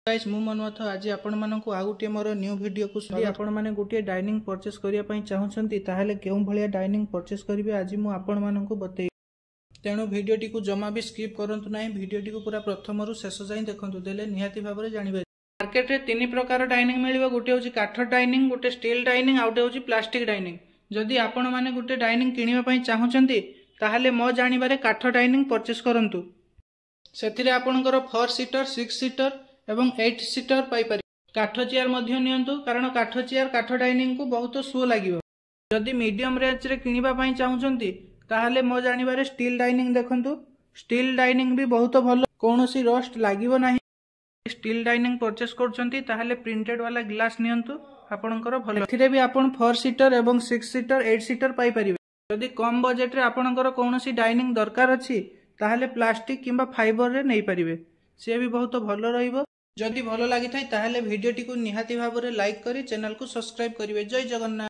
Guys, ମୁଁ ମନ୍ମଥ। ଆଜି ଆପଣମାନଙ୍କୁ ଆଉ ଗୋଟିଏ ମୋର ନ୍ୟୁ ଭିଡ଼ିଓକୁ ଯଦି ଆପଣମାନେ ଗୋଟିଏ ଡାଇନିଂ ପରଚେସ୍ କରିବା ପାଇଁ ଚାହୁଁଛନ୍ତି, ତାହେଲେ କେଉଁ ଭଳିଆ ଡାଇନିଂ ପରଚେସ୍ କରିବେ, ଆଜି ମୁଁ ଆପଣମାନଙ୍କୁ ବତେଇବି। ତେଣୁ ଭିଡ଼ିଓଟିକୁ ଜମା ବି ସ୍କିପ୍ କରନ୍ତୁ ନାହିଁ। ଭିଡ଼ିଓଟିକୁ ପୁରା ପ୍ରଥମରୁ ଶେଷ ଯାଏଁ ଦେଖନ୍ତୁ, ଦେଲେ ନିହାତି ଭାବରେ ଜାଣିପାରିବେ। ମାର୍କେଟରେ ତିନି ପ୍ରକାର ଡାଇନିଂ ମିଳିବ। ଗୋଟିଏ ହେଉଛି କାଠ ଡାଇନିଂ, ଗୋଟେ ଷ୍ଟିଲ୍ ଡାଇନିଂ, ଆଉ ଗୋଟେ ହେଉଛି ପ୍ଲାଷ୍ଟିକ୍ ଡାଇନିଂ। ଯଦି ଆପଣମାନେ ଗୋଟେ ଡାଇନିଂ କିଣିବା ପାଇଁ ଚାହୁଁଛନ୍ତି, ତାହେଲେ ମୋ ଜାଣିବାରେ କାଠ ଡାଇନିଂ ପରଚେସ୍ କରନ୍ତୁ। ସେଥିରେ ଆପଣଙ୍କର 4 ସିଟର, 6 ସିଟର ଏବଂ 8 ସିଟର ପାଇପାରିବେ। କାଠ ଚେୟାର ମଧ୍ୟ ନିଅନ୍ତୁ, କାରଣ କାଠ ଚେୟାର କାଠ ଡାଇନିଂକୁ ବହୁତ ଶୋ ଲାଗିବ। ଯଦି ମିଡିୟମ ରେଞ୍ଜରେ କିଣିବା ପାଇଁ ଚାହୁଁଛନ୍ତି, ତାହେଲେ ମୋ ଜାଣିବାରେ ଷ୍ଟିଲ୍ ଡାଇନିଂ ଦେଖନ୍ତୁ। ଷ୍ଟିଲ୍ ଡାଇନିଂ ବି ବହୁତ ଭଲ, କୌଣସି ରଷ୍ଟ ଲାଗିବ ନାହିଁ। ଷ୍ଟିଲ୍ ଡାଇନିଂ ପରଚେସ୍ କରୁଛନ୍ତି, ତାହେଲେ ପ୍ରିଣ୍ଟେଡ୍ ବାଲା ଗ୍ଲାସ୍ ନିଅନ୍ତୁ, ଆପଣଙ୍କର ଭଲ। ଏଥିରେ ବି ଆପଣ 4 ସିଟର ଏବଂ 6 ସିଟର, 8 ସିଟର ପାଇପାରିବେ। ଯଦି କମ୍ ବଜେଟରେ ଆପଣଙ୍କର କୌଣସି ଡାଇନିଂ ଦରକାର ଅଛି, ତାହେଲେ ପ୍ଲାଷ୍ଟିକ୍ କିମ୍ବା ଫାଇବରରେ ନେଇପାରିବେ, ସିଏ ବି ବହୁତ ଭଲ ରହିବ। ଯଦି ଭଲ ଲାଗିଥାଏ, ତାହେଲେ ଭିଡ଼ିଓଟିକୁ ନିହାତି ଭାବରେ ଲାଇକ୍ କରି ଚ୍ୟାନେଲକୁ ସବସ୍କ୍ରାଇବ୍ କରିବେ। ଜୟ ଜଗନ୍ନାଥ।